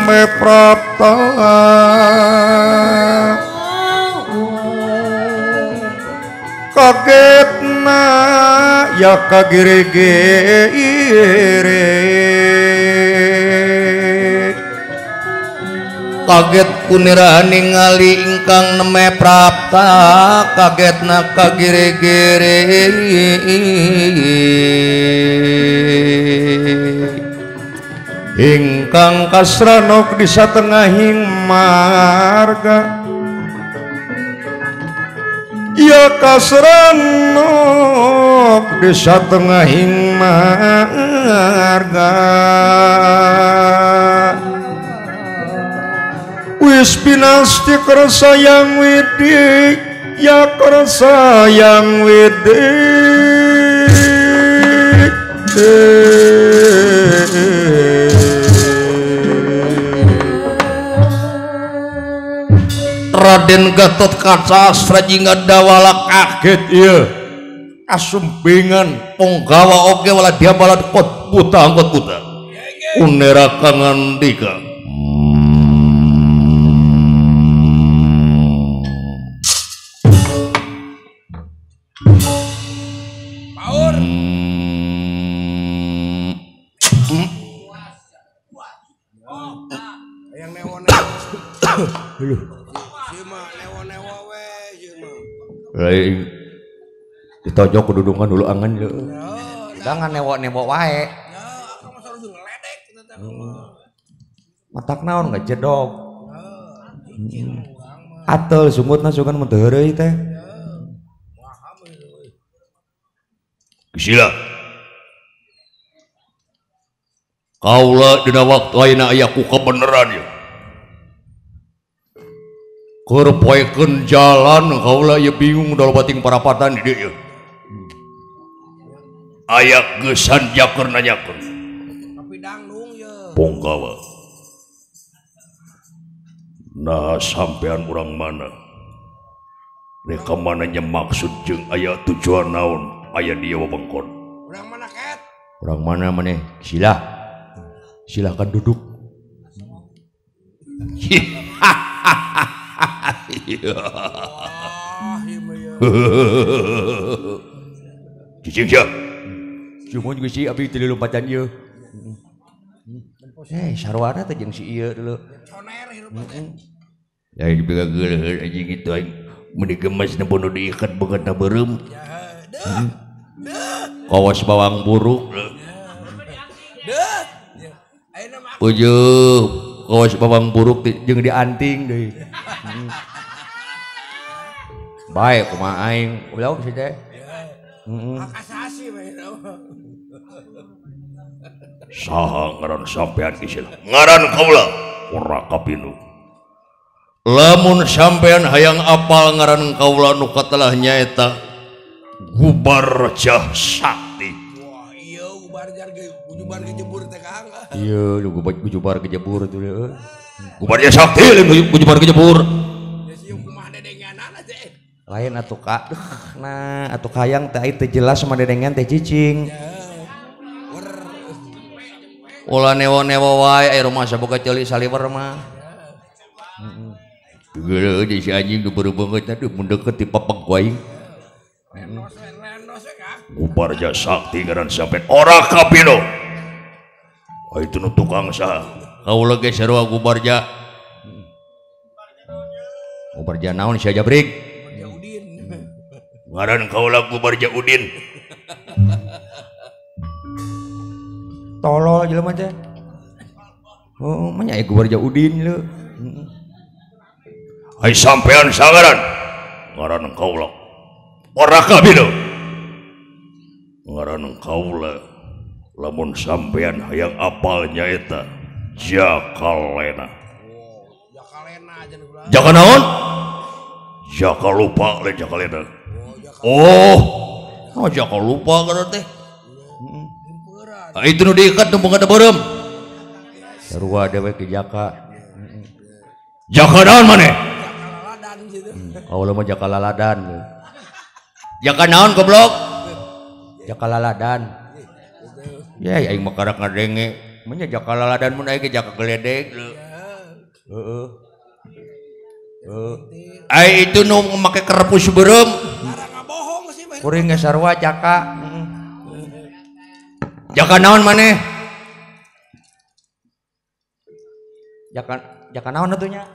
nembe prapta kagetna ya kagere-gere kaget kunira ningali ingkang neme prapta kagetna kagere-gere ingkang kasranok di satengahing marga ya kasranok di satengahing marga wis pinasti kersayang widi ya kersayang widi Raden Gatot Kaca Astra jingga dawala kaget ieu asumpingan ponggawa oge wala dia balad kot buta angkot buta unera kangandika Paur yang newon lain ditojok kedudungan dulu angan lho. Jangan newok-newok wae. Matak naon ngejedog. Atel sungutna sugan mun teu heureuy teh. Sila. Kaula dina waktu ayeuna aya ku kebenaran ya. Keur poekeun jalan kaula ieu bingung dalam bating parapatan di dieu. Aya geusan jaker nanyakeun. Tapi dangdung ye. Ponggawa. Nah sampean urang mana? Rek ka mana nya maksud jeung aya tujuan naon aya di wewengkon. Urang mana ket? Urang mana maneh? Sila. Silakan duduk. Cicing sia. Cuma juga si abi teu lompatan ieu. Eh, sarwana teh jeung si ieu dulu. Coner hirup teh. Ya dipegang geuleuh anjing kitu aing meuni gemes na bunuh diikat beungeutna beureum. Kawas bawang buruk. Deuh. Ujeuh, kawas bawang buruk jeung dianting deui. Baik kumaha aing, ulah sih teh. Heeh. Hak asasi we. Saha ngaran sampean ieu? Ngaran kaula Ora Kapinu. Lamun sampean hayang apal ngaran kaula nu katelah nyaeta Gubarjah Sakti. Wah, iya Gubarjar ge gujubar gejebur teh Kang. Iya, lu gujubar gejebur tuh heuh. Gubarjah Sakti lain gujubar gejebur. Lain atuh ka, nah atuh hayang teh teu jelas sama dedengan teh cicing. Ulah newo-newo wae aya rumah saboga ceuli saliwer mah. Heeh. Geuleuh si anjing nu beureum beungeut aduh mun deukeut ti papeg ku aing. Gubarja Sakti ngaran sampean Ora Kapino. Ah itu nu tukang saha? Kaula ge sarua Gubarja. Gubarja naon sia jabrik? Ngaran kaula Gubarja Udin. Tolol jelema teh. Oh, mah nya Gubarja Udin leu. Ai sampean sangaran ngaran kaula Ora Kapino. Ngaran kaula lamun sampean hayang apal nyaeta Jakalena. Jakalena Jaka naon? Jaka lupa lain Jakalena. Oh, oh jaka lupa kana teh. Heeh. Itu nu diikat nu boga beureum. Sarua dewe ke Jaka. Jaka naon maneh? Kaula mah Jaka laladan. Jaka naon goblok? Jaka laladan. Ya aing mah karak ngadenge. Mun nya Jaka laladan mun aing ge Jaka geledeg. Heeh. Ai itu nu make kerpus beureum. Bohong sih mah. Kuring ge sarua jaka. Jaka naon maneh? Jaka jaka naon atuh nya?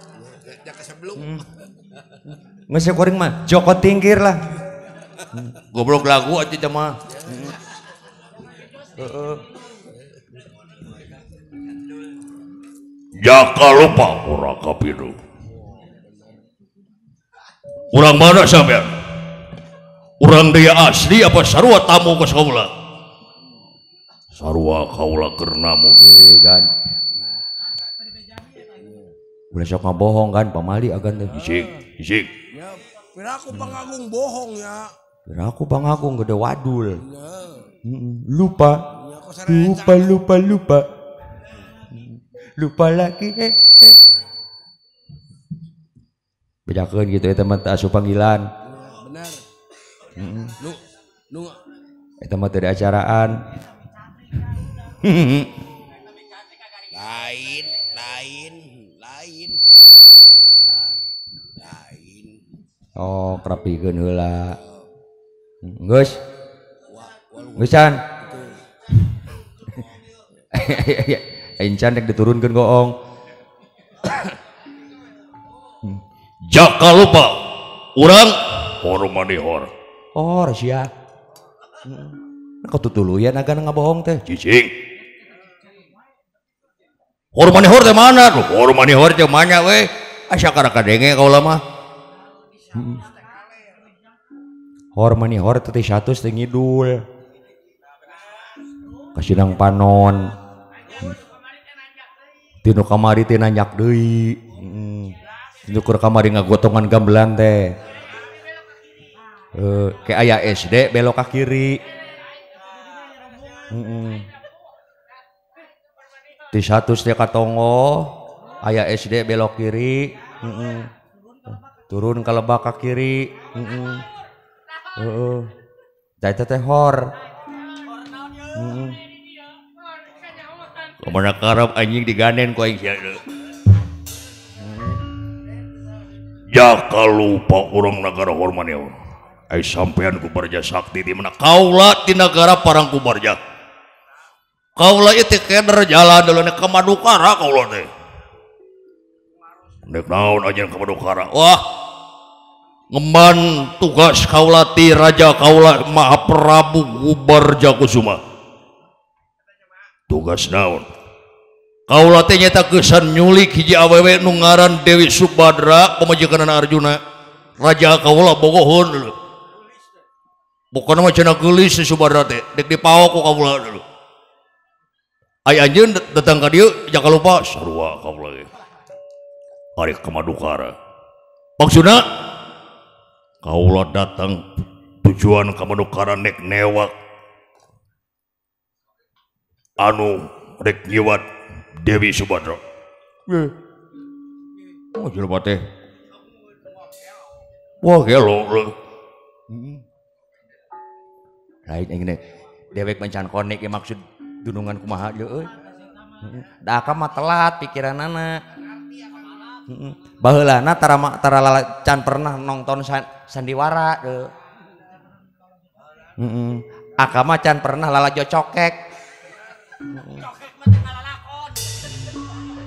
Jaka sebelum. Geus kuring mah Joko Tingkir lah. Goblok lagu atuh teh mah. Heeh. Jaka lupa ora kapidu. Urang mana sampean? Urang dia asli apa sarua tamu ka kaula? Sarua kaula keur namu. Gan. Ulah sok ngabohong kan pamali agan teh. Isik, isik. Ya, piraku pangagung bohong ya. Piraku pangagung gede wadul. Lupa. Lupa lupa lupa. Lupa lagi. Bedakeun gitu eta mah teu asup panggilan. Benar. Nu nu eta mah teu acaraan. Lain, lain, lain. Lain. Oh, krapikeun heula. Geus. Geus can. Aing can rek diturunkeun goong. Jaka lupa urang hormanihor. Oh, sia. Kau tutuluyan agan ngabohong teh. Cicing. Hormanihor teh mana? Hormanihor teh mana we? Asa kana kadenge kaula mah. Hormanihor teh 100 teh ngidul. Kasidang panon. Tinu kamari teh nanyak deui. Tinu keur kamari ngagotongan gamelan teh. Ke aya SD belok ka kiri. Ti 100 teh ka tonggo, aya SD belok kiri. Turun ka lebak ka kiri. Heeh. Tah eta teh hor. Kemana karep anjing diganen ku aing sia. Jaka lupa urang nagara Hormanihor. Ai sampean ku Barja Sakti di mana? Kaula di nagara Parang ku Barja. Kaula ieu teh keder jalan dulune ka Madukara kaula teh. Nek naon anjeun ka Madukara? Wah, ngemban tugas kaula ti raja kaula Maha Prabu Gubarja Kusuma. Tugas naon? Kaula teh nyata geusan nyulik hiji awewe nu ngaran Dewi Subadra pamajikanana Arjuna. Raja kaula bogoheun dulu. Pokona mah cenah geulis si Subadra teh, dek dipaok ku kaula dulu. Ai anjeun datang ka dieu jaka lupa sarua kaula ge. Ari ka Madukara. Maksudna kaula datang tujuan ka Madukara nek newak anu rek nyiwat Dewi Subadra. Oh jelema teh. Wah gelo leuh. Lain aing teh dewek mencan konek ge maksud dunungan kumaha deui euy. Da akam mah telat pikiranana. Baheulana tara can pernah nonton sandiwara deui. Heeh. Akam mah can pernah lalajo cokek.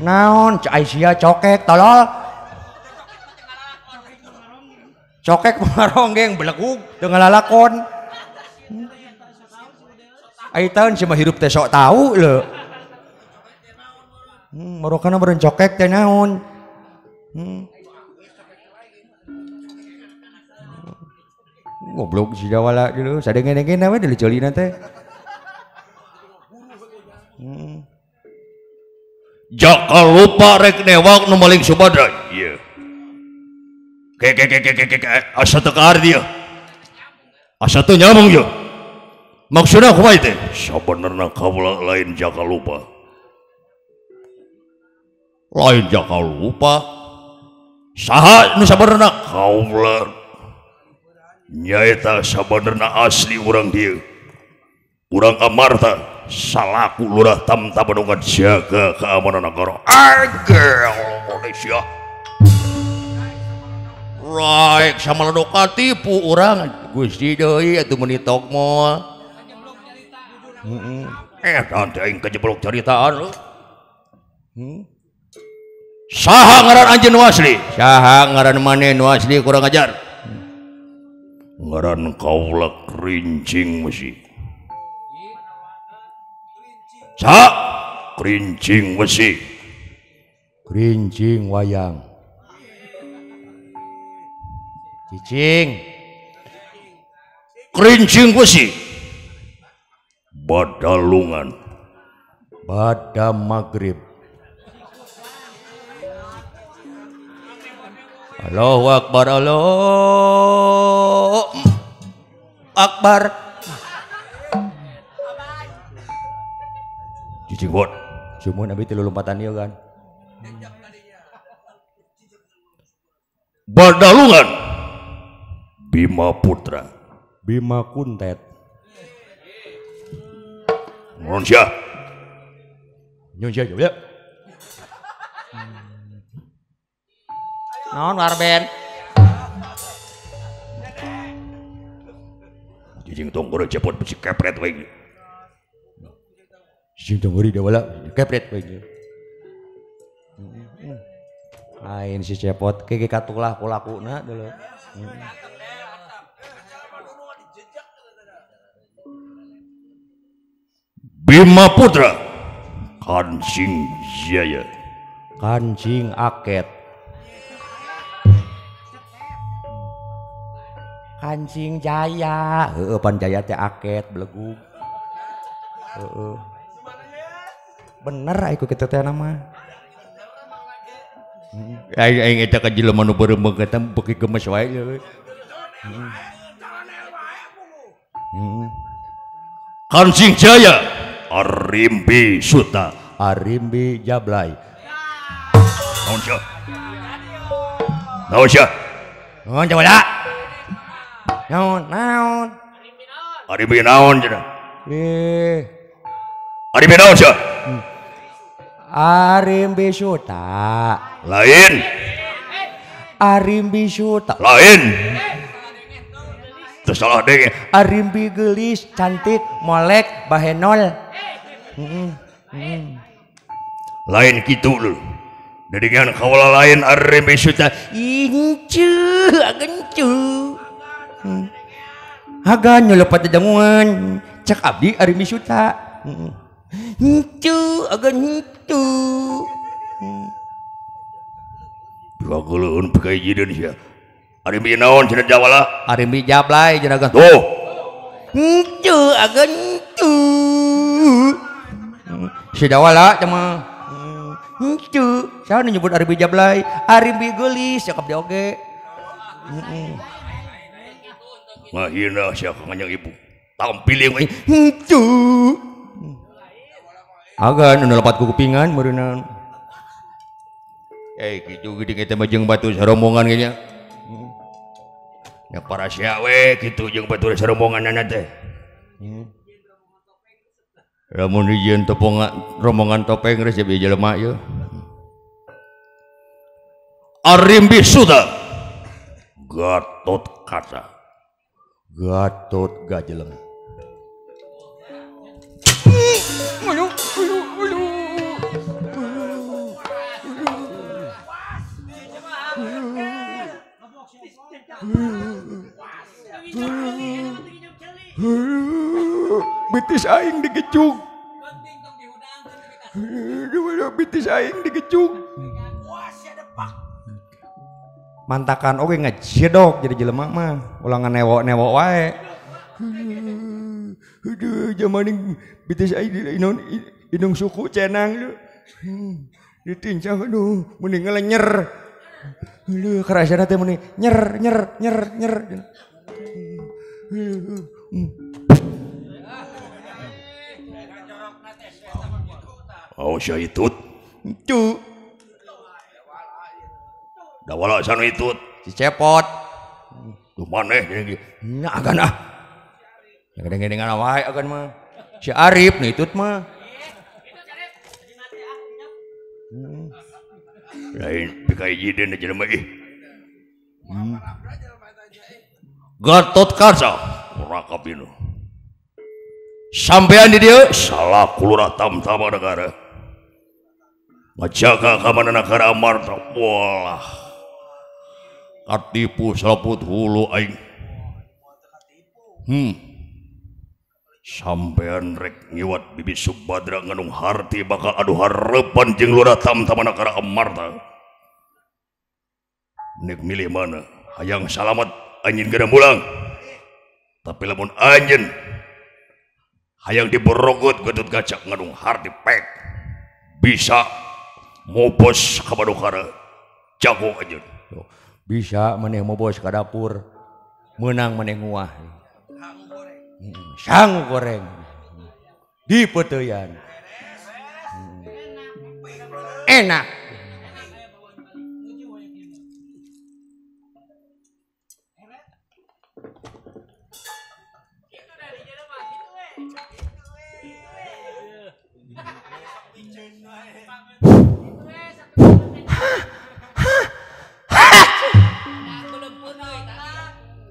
Naon cai sia cokek tolol. Cokek maronggeng belegug teu ngalalakon. Ai taun sia mah hirup teh sok tau leu. Marokana meureun cokek teh naon. Goblok si Jawala dulu sadenge-dengena we dilecolina teh. Jaka lupa rek newak nu maling Subadra. Ieu. Ke ke ke ke ke asa teu kaarti ieu. Asa teu nyambung ieu. Maksudna kumaha teh? Sabenerna kaula lain jaka lupa. Lain jaka lupa. Saha nu sabenerna? Kaula. Nyaeta sabenerna asli urang dieu. Urang Amarta salaku lurah tamta bandungan jaga keamanan negara. Agel Sia. Raek sama ledok katipu urang Gusti deui atuh meuni tokmol. Heeh. Teh aing kajeblok caritaan. Saha ngaran anjeun nu asli? Saha ngaran maneh nu asli kurang ajar? Ngaran kaula Kerincing Besi. Saha? Kerincing Besi. Kerincing wayang. Cicing. Kerincing Besi. Badalungan. Bada maghrib. Allahu Akbar, Allahu Akbar. Cicing bot. Cuman abi tilu lompatan ieu kan. Badalungan. Bima Putra. Bima Kuntet. Nuhun sia. Nyun sia ya. Naon warben? Cicing tong cepot besi kepret we. Cicing tong heureuy dawala kepret we. Lain si cepot ke katulah kulakuna dulu. Bima Putra Kancing Jaya. Kancing Aket. Kancing Jaya, heeh pan Jaya teh aket belegug. Heeh. Bener ai ku kitu teh nama. Aing aing eta ka jelema nu beureum eta beuki gemes wae euy. Kancing Jaya Arimbi Suta. Arimbi Jablay. Naon sia? Naon sia? Naon coba? Naon, naon. Arimbi naon cenah? Arimbi naon sia? Arimbi Suta. Lain. Arimbi Suta. Lain. Terus salah deh. Arimbi gelis, cantik, molek, bahenol. Lain kitu lho. Dedikan kaula lain Arimbi Suta. Incu, agencu. Hagan nyelepat dedanguan. Cek abdi Arimbi Suta. Incu, agan incu. Pikageuleuheun pika jideun sia. Arimbi naon cenah jawala? Arimbi Jablay cenah kan. Tuh. Incu, agan incu. Si dawala cuma incu. Saha nu nyebut Arimbi Jablay? Arimbi geulis cek abdi oge. Ngahina sia ka kanjeng ibu. Tampiling we. Incu. Agan nu lepat ku kupingan meureunna. Kitu geuning eta mah jeung batu sarombongan ge nya. Nya para sia we kitu jeung batu sarombonganna teh. Lamun dijieun topongan rombongan topeng geus jadi jelema ieu. Arimbi Suta Gatot Kaca. Gatot Gajeleng. Betis aing digecug. Betis aing digecug. Mantakan oge ngajedog jadi jelema mah, ulah nganewok-newok wae. Aduh, jaman betis aing inung suku cenang. Ditincang aduh, mending ngelenyer. Aduh, kerasana teh mending nyer nyer nyer nyer. Oh, sia itut. Cu. Dawala sanu itut. Si cepot. Tuh maneh jeung nya agan ah. Yang gede-gedean wae agan mah. Si Arif nu itut mah. Lain pikaijieun jelema ih. Gatot Kaca Raka Binu. Sampean di dieu salah kulurah tamtama negara. Ngajaga keamanan negara Amarta. Walah. Katipu salaput hulu aing. Sampean rek ngiwat Bibi Subadra nganung harti bakal adu harepan jeung lurah tamtama negara Amarta. Nek milih mana? Hayang salamat anjeun geura mulang. Tapi lamun anjeun hayang diborogot Gatot Kaca nganung harti pek bisa mobos ka Madukara jago anjeun. Bisa maneh mobos ka dapur meunang maneh nguah. Sangu goreng di peteuyan enak.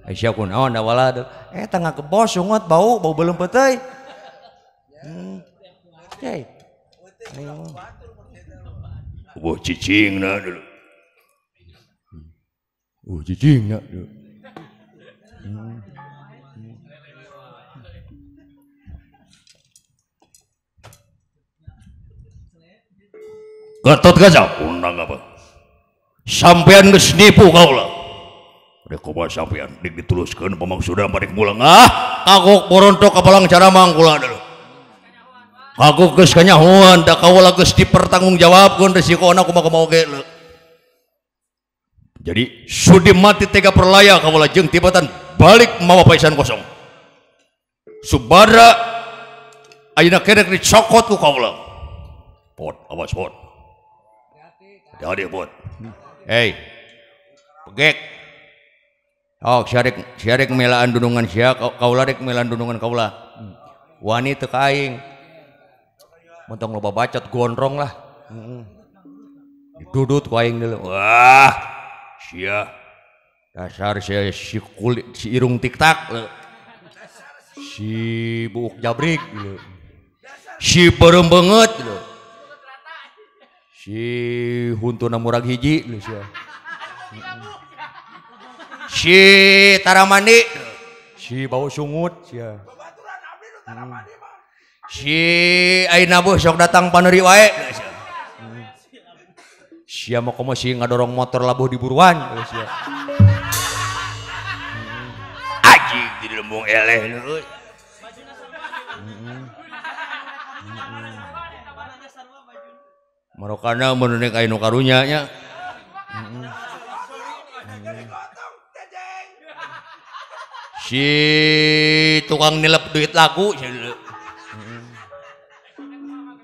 Aisyah kunaon awala eta ngakebos sungut bau bau belum peuteuy. Oke. Wah cicingna dulu. Cicingna dulu. Gatot Kaca undang apa? Sampean geus nipu kaula. Rek kumaha sampean dik dituluskeun pamaksudan balik mulang. Ah, kagok borontok ka palang caramang kula dulu. Kagok geus kanyahoan da kaula geus dipertanggungjawabkeun resikona kumaha-kumaha oge. Jadi sudi mati tega perlaya kaula jeung tibatan balik mawa paisan kosong. Subadra ayeuna kerek dicokot ku kaula. Pot, awas pot. Hati-hati pot. Hei. Pegek. Oh, siarek melaan dunungan sia, kaula rek melaan dunungan kaula. Wani teu ka aing. Montong loba bacot gondrong lah. Didudut ku aing deuleu. Wah, sia. Dasar sia si kulit si irung tiktak leu. Si buuk jabrik leu. Si beureum beungeut leu. Si huntuna murag hiji leu sia. Si taramandi, si bau sungut sia. Si ayeuna beuh sok datang paneuri wae. Sia mah komo si ngadorong motor labuh di buruan sia. Anjing di lembung eleh leuh. Marokana mun rek aya nu karunya nya. Si tukang nilep duit laku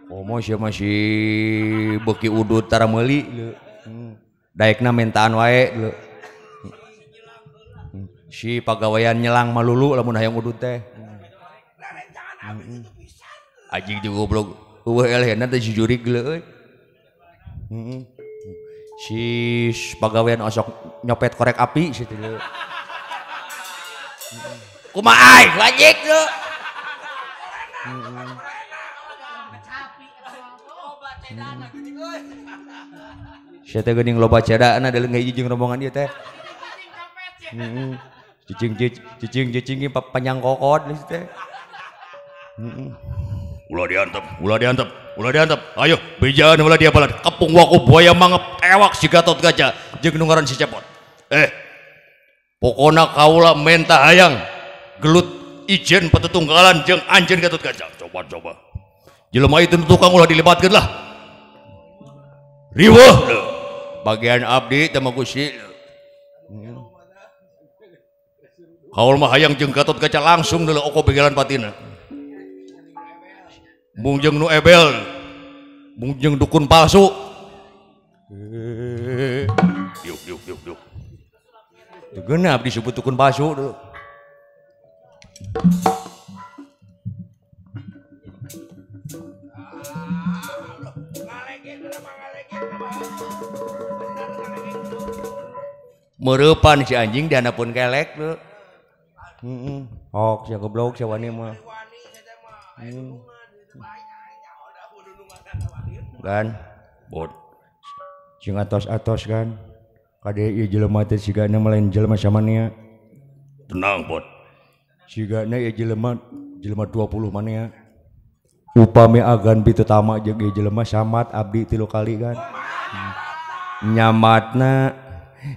komo sia masih beuki udut tara meuli leu. Daekna mentaan wae leu. Si pagawean nyelang malulu lamun hayang udut teh. Anjing jeung goblok eueuh elehna teh si jurig leu euy. Si pagawean osok nyopet korek api si teh leu. Kumaha aing wajik leu. Sia teh geuning loba cedana deuleu ngahiji jeung rombongan ieu teh. Cicing-cicing panjang kokod geus teh. Ulah diantep, ulah diantep, ulah diantep. Ayo bejaan ulah dia balat. Kepung waku buaya mangep tewak si Gatot Kaca jeung nu ngaran si Cepot. Pokona kaula menta hayang gelut ijen patetunggalan jeung anjeun Gatot Kaca. Coba-coba. Jelema itu tukang ulah dilibatkeun lah. Riweuh bagian abdi teh mah Gusti. Kaul mah hayang jeung Gatot Kaca langsung deuleu oko begelan patina. Mung jeung nu ebel, mung jeung dukun palsu. Diuk diuk diuk diuk. Teu geunah abdi disebut dukun palsu dulu. Mereupan si anjing dihandapun kelek tuh. Heeh. Ok sia goblok sia wani mah. Kan bot. Sing atos-atos kan. Kade ieu jelema teh sigana mah lain jelema samania. Tenang bot. Sigana ieu jelema jelema 20 manea. Upami agan bi tetama jeung ieu jelema samat abdi 3 kali kan. Nyamatna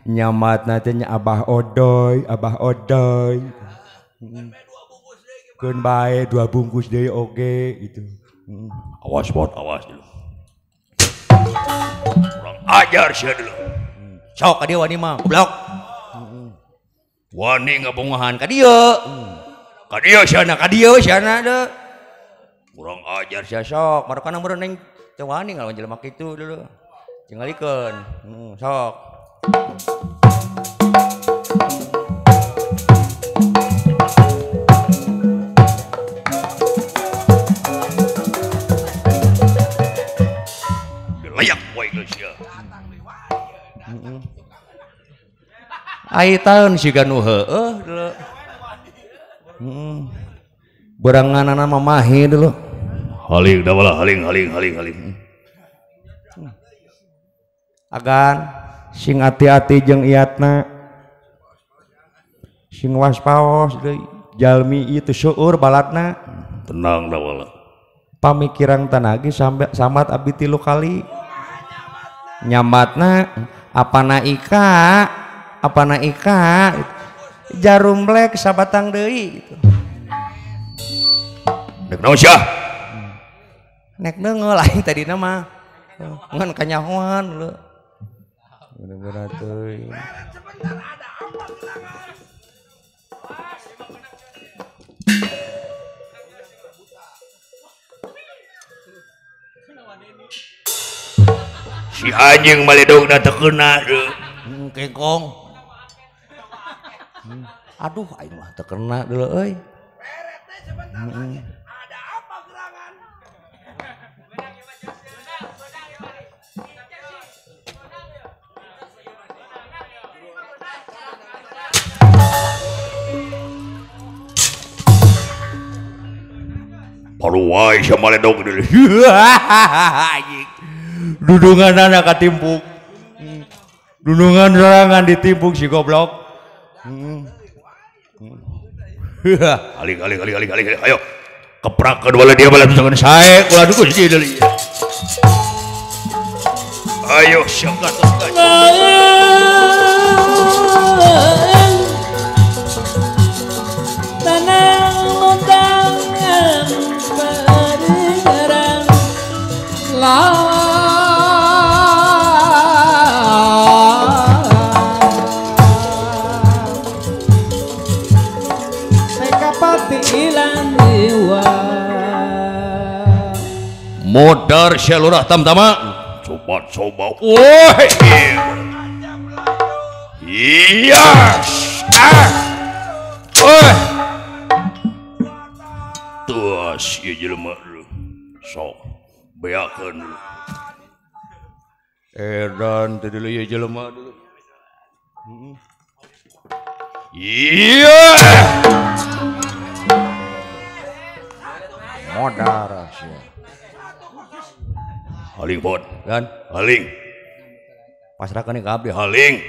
nyamatna teh nya Abah Odoy, Abah Odoy. Keun bae 2 bungkus deui oge gitu. Awas bot, awas dulu. Kurang ajar sia dulu. Sok ka dieu wani mah, goblok. Wani ngabongohan ka dieu. Ka dieu sia na, ka dieu sia na deui. Kurang ajar sia sok, marokana meureun neng teu wani ngalawan jelema kitu dulu. Tingalikeun. Sok. Layak wae geus sia. Ai taun siga nu heueuh dulu. Beranganana mah mahi dulu. Haling da wala haling haling haling haling. Agan sing ati-ati jeung iatna. Sing waspaos deui jalmi ieu teu seueur balatna. Tenang da wala. Pamikiran tanagi sampai samat abdi 3 kali. Nyamatna apana ika apana ika jarum black sabatang deui gitu. Nek naon sia? Nek neunggeul aing tadina mah. Ngan kanyahoan leuh. Bener-bener teuing. Sebentar ada apa gerangan? Si anjing maledogna teu keuna deui. Kengkong. Aduh aing mah teu kena deuleu euy. Peret teh sebentar lagi. Ada apa gerangan? Paru wae sia maledog deuleu. Anjing. Dudunganana katimpuk. Dudungan sorangan ditimpuk si goblok. Haling haling haling haling haling ayo. Keprakeun wala dia bala tusangan sae ulah dukus di deui. Ayo siap gatot kaca. Tanang undangan paringarang Modar sia lurah tamtama coba-coba woi iya ah woi tuas ieu jelema sok beakeun edan teh deuleu ieu jelema deuleu. Iya modar sia. Haling bot kan haling pasrahkan ke abdi haling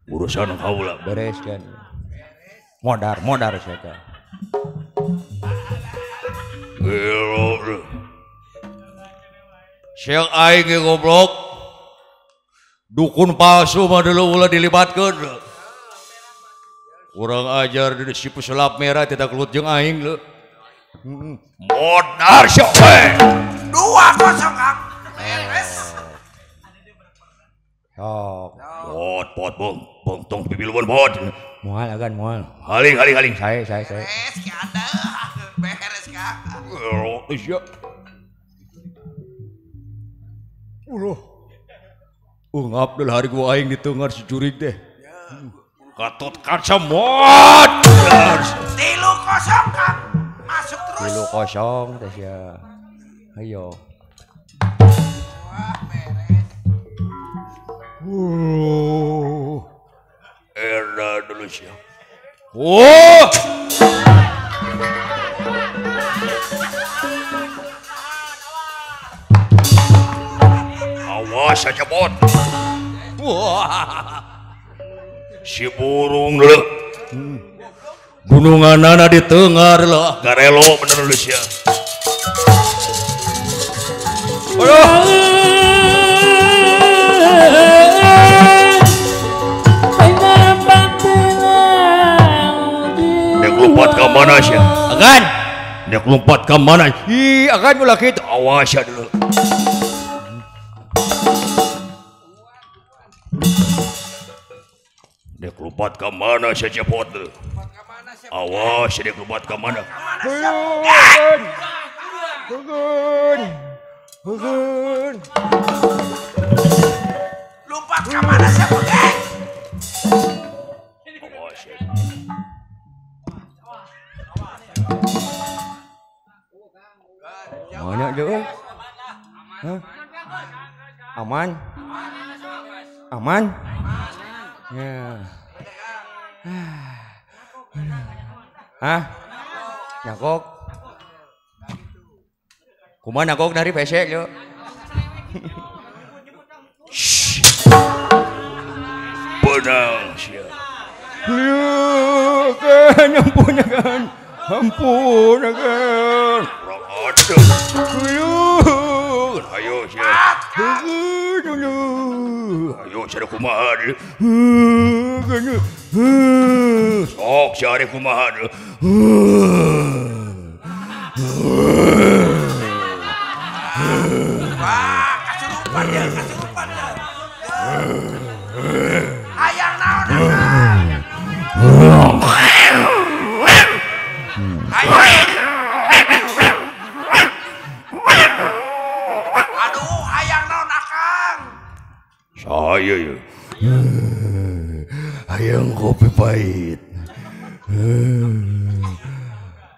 urusan kaula beres kan modar modar sia teh. Siang aing ge goblok dukun palsu mah deuleu ulah dilibatkeun. Kurang ajar di si pesulap merah tidak kelut jeung aing leuh. Modar sia we. 2-0 Kang. Beres. Sok. Bot bot bong bong tong pipiluan bot. Moal agan moal. Haling haling haling. Sae sae sae. Beres ki ada. Beres Kang. Sia. Ulah. Ungap deul hari gua aing ditengar si jurig teh. Gatot kaca mod. 3-0 Kang. Masuk terus. 3-0 teh sia. Ayo. dulu sia. Oh. Awas aja bot. Wah. Si burung dulu. Gununganana di tengah lah, garelo bener dulu sia. Aduh. Nek lompat ke mana sih? Agan. Nek lompat ke mana? Ih, agan ulah kitu. Awas ya dulu. Nek lompat ke mana sih cepot dulu. Awas nek lompat ke mana? Agan. Agan. Agan. Lompat ke mana sih? Awas ya. Mana dia? Hah? Aman? Aman? Ya. Hah? Nyakok? Kumaha nyakok dari pesek yo? Benang sia. Kan ampun kan. Ampun kan. Ayo sia. Ayo sia kumaha. Sok sia kumaha. Wah, kasurupan ya, kasurupan ya. Hayang naon akang? Hayang. Aduh, hayang naon akang? Saya ya. Hayang kopi pahit.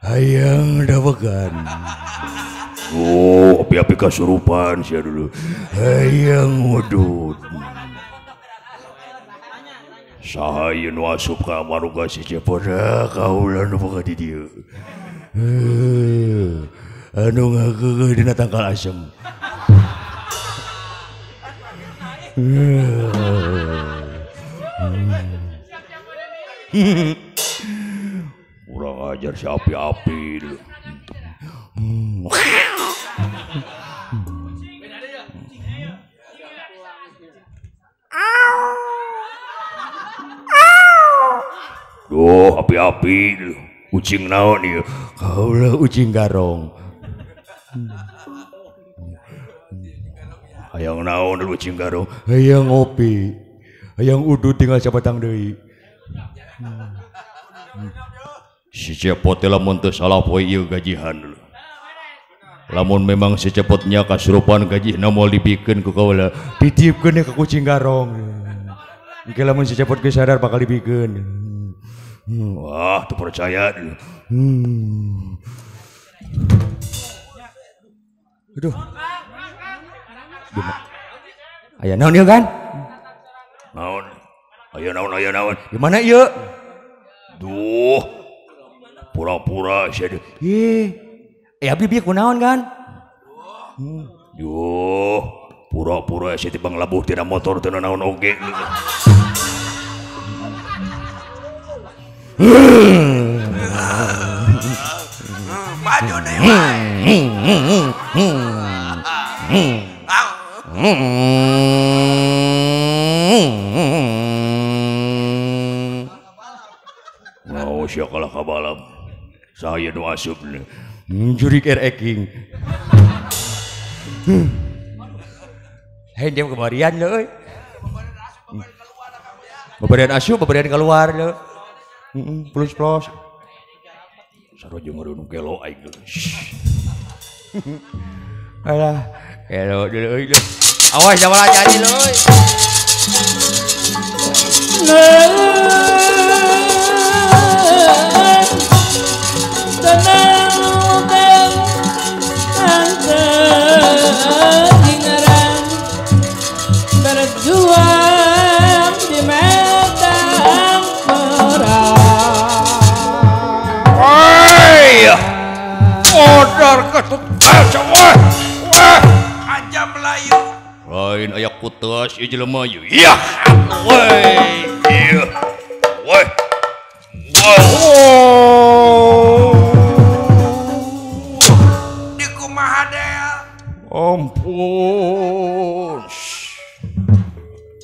Hayang dawegan. Oh, api-api kasurupan sia dulu. Hayang udut. Saha nu asup ka maruga si Cepot kaula nu boga di dieu. Anu ngageugeuh dina tangkal asem. Kurang ajar si api-api dulu. Duh, api-api kucing naon ieu? Kaulah ucing garong. Hayang naon ucing garong? Hayang ngopi. Hayang udut tinggal sabatang deui. Si Cepot teh lamun teu salah poe ieu gajihan dulu. Lamun memang si Cepotnya kasurupan gajihna moal dibikeun ku kaula, dititipkeun ka kucing garong. Engke lamun si Cepot geus sadar bakal dibikeun. Wah, tuh percaya. Aduh. Aya naon ieu kan? Naon? Aya naon, aya naon? Di mana ieu? Duh. Pura-pura sia. Ih. Abdi bieu kunaon kan? Duh, pura-pura sia tibang labuh tina motor teu naon oge. Maju deh. Mau sia kalah kabalam. Saya nu asup nih. Jurik ereking. Hei dia kebarian leuy. Babarian asup, babarian keluar leuy. Plus plus. Sarua jeung nu gelo aing dulu. Alah, gelo dulu euy. Awas jangan jadi leuy. Berjuang di medan perang. Lain aya kuteas ieu jelema ieu. Iya. Woi. Iya. Woi. Wow. Di kumaha del? Ampun.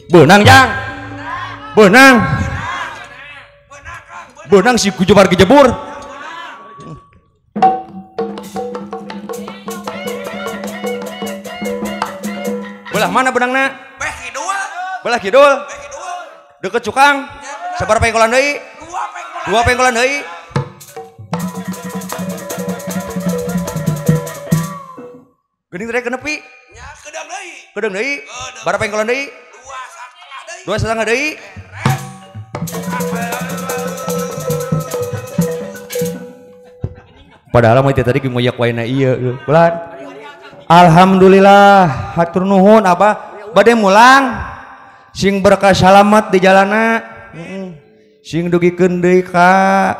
Beunang jang. Beunang. Beunang si Gujubar gejebur. Belah mana benangna? Belah kidul. Belah kidul. Deket cukang. Sabar pengkolan deui. Dua pengkolan deui. Geuning rek nepi. Nya kedeung deui. Kedeung deui. Bara pengkolan deui. 2,5 deui. Padahal mah tadi ngoyak wae na ieu. Bulan. Alhamdulillah, hatur nuhun abah. Bade mulang. Sing berkah salamat di jalana. Sing dugikeun deui ka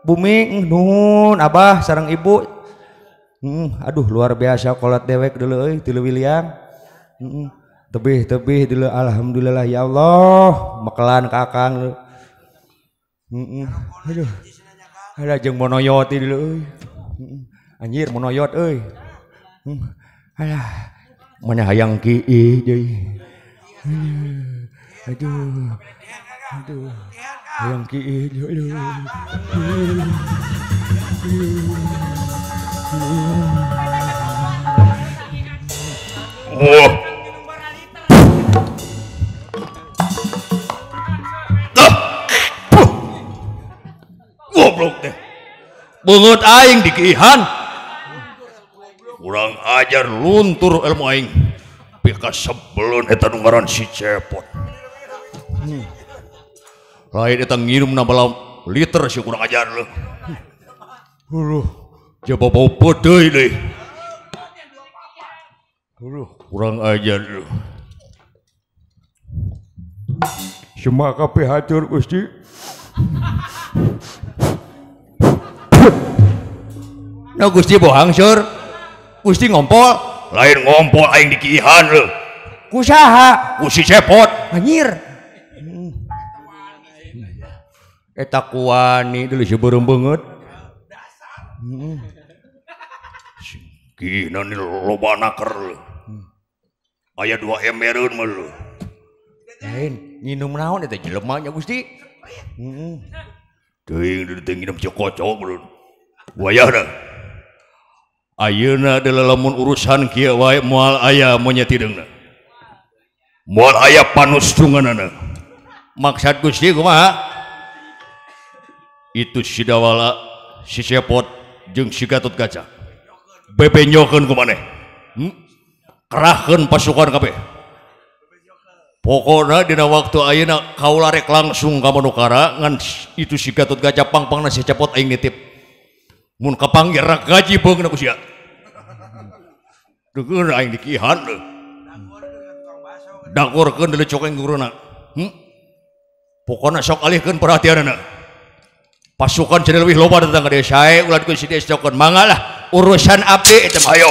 bumi. Nuhun abah sareng ibu. Aduh luar biasa kolot dewek dulu euy ti Leuwiliang. Tebih-tebih dulu alhamdulillah ya Allah, mekelan ka akang. Aduh. Ada jeung monoyot dulu euy. Anjir monoyot euy. Alah, mana hayang kiih deui. Aduh. Aduh. Hayang kiih deui. Oh. Goblok teh. Beungeut aing dikiihan. Kurang ajar luntur ilmu aing. Pika sebelun eta nu ngaran si Cepot. Lain eta nginumna bala liter si kurang ajar leuh. Huluh, jaba bau peuteuy deui. Huluh, kurang ajar leuh. Semua kabeh hatur Gusti. Nah Gusti bohang sur. Gusti ngompol, lain ngompol aing dikiihan leuh. Ku saha? Ku si Cepot. Anjir. Eta kuani deui si beureum beungeut. Kina ni loba naker leuh. Aya 2 embereun mah leuh. Lain nginum naon eta jelema nya Gusti? Teuing deui nginum cokocok leuh. Wayahna. Ayeuna adalah lamun urusan kieu wae moal aya monyet hideungna. Moal aya panustunganana. Maksud Gusti kumaha? Itu si Dawala, si Cepot jeung si Gatot Kaca. Bebenyokeun ku maneh. Kerahkeun pasukan kabeh. Pokona dina waktu ayeuna kaula rek langsung ka Madukara ngan itu si Gatot Kaca pangpangna si Cepot aing nitip. Mun kapanggir rak gaji beungna ku sia. Deungeun aing dikihan leuh. Dagorkeun deuleu cokeng guruna. Pokona sok alihkeun perhatianana. Pasukan cenah leuwih loba datang ka dieu sae ulah ku si diestokeun. Mangga lah urusan abdi eta mah ayo.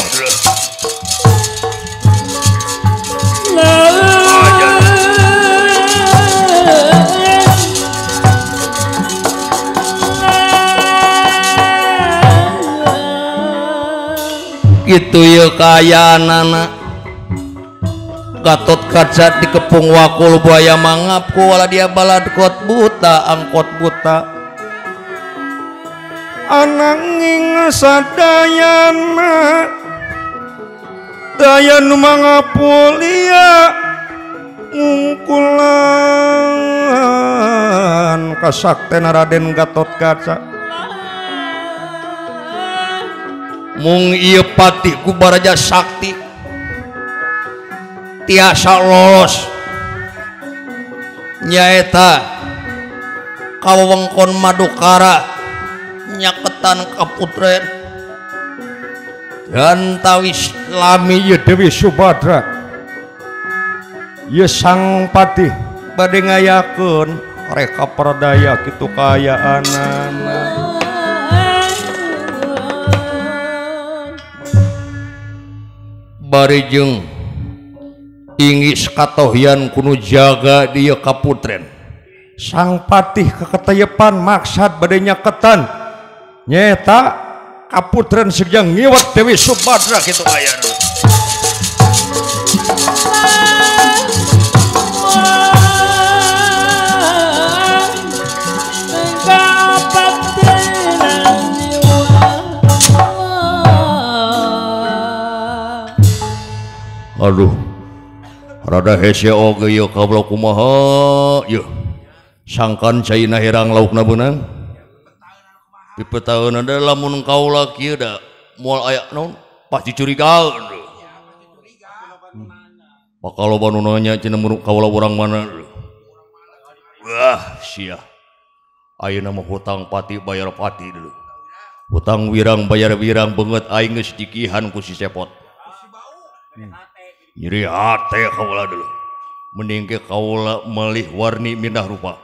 Gitu ya kayaanana Gatot Kaca dikepung wakul buaya mangap ku wala dia balad kot buta angkot buta ananging sadayana daya nu mangapulia ngungkulan kasakten Raden Gatot Kaca. Mung ieu patih ku baraja sakti tiasa lolos nyaeta ka wewengkon Madukara nyaketan kaputren dan tawis lami ieu Dewi Subadra ieu sang patih bade ngayakeun reka perdaya kitu kaayaanana. Bari jeung Inggis katohian kuno jaga dia kaputren. Sang patih keketeyepan maksad bade nyaketan. Nyeta kaputren sejang ngiwat Dewi Subadra kitu aya. Aduh, rada hese oge ieu kaula kumaha ieu. Sangkan caina herang laukna beunang. Dipetaeunna da lamun kaula kieu da moal aya naon pasti curiga. Bakal loba nu nanya cenah mun kaula urang mana. Wah, sia. Ayeuna mah hutang pati bayar pati dulu. Hutang wirang bayar wirang beungeut aing geus dikihan ku si Cepot. Nyeri hate kaula dulu. Mending ke kaula melih warni mindah rupa.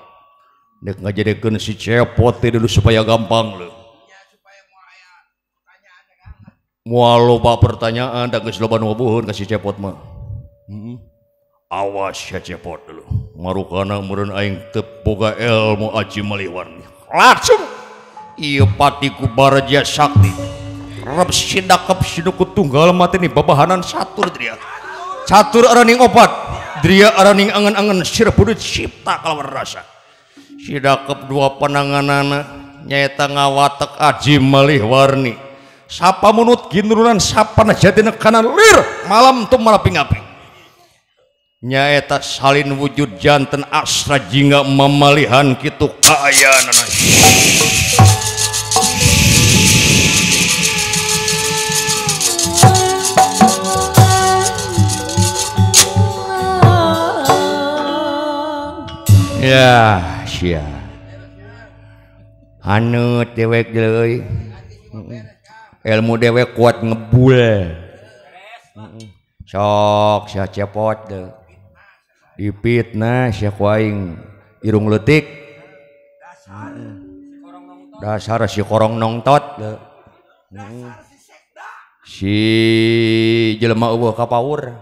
Nek ngajadekeun si Cepot teh dulu supaya gampang lho. Moal loba pertanyaan da geus loba nu ngabuheun ka si Cepot mah. Awas ya Cepot dulu. Marukana meureun aing teu boga ilmu aji melih warni. Langsung ieu pati ku Baraja Sakti. Rep sidakep siduku tunggal mateni babahanan satur dria. Catur araning opat, dria araning angen-angen sir budut cipta kalawan rasa. Sidakep dua penanganana nyaeta ngawatek aji malih warni. Sapa munut ginurunan sapa jatina kanan lir malam tu malaping-aping. Nyaeta salin wujud janten asra jingga mamalihan kitu kaayaanana. Ya, sia. Haneut dewek deui. Ilmu dewek kuat ngebul. Sok sia Cepot deui. Dipitnah sia ku aing irung leutik. Dasar si korong nongtot deui. Si jelema eueuh ka paur.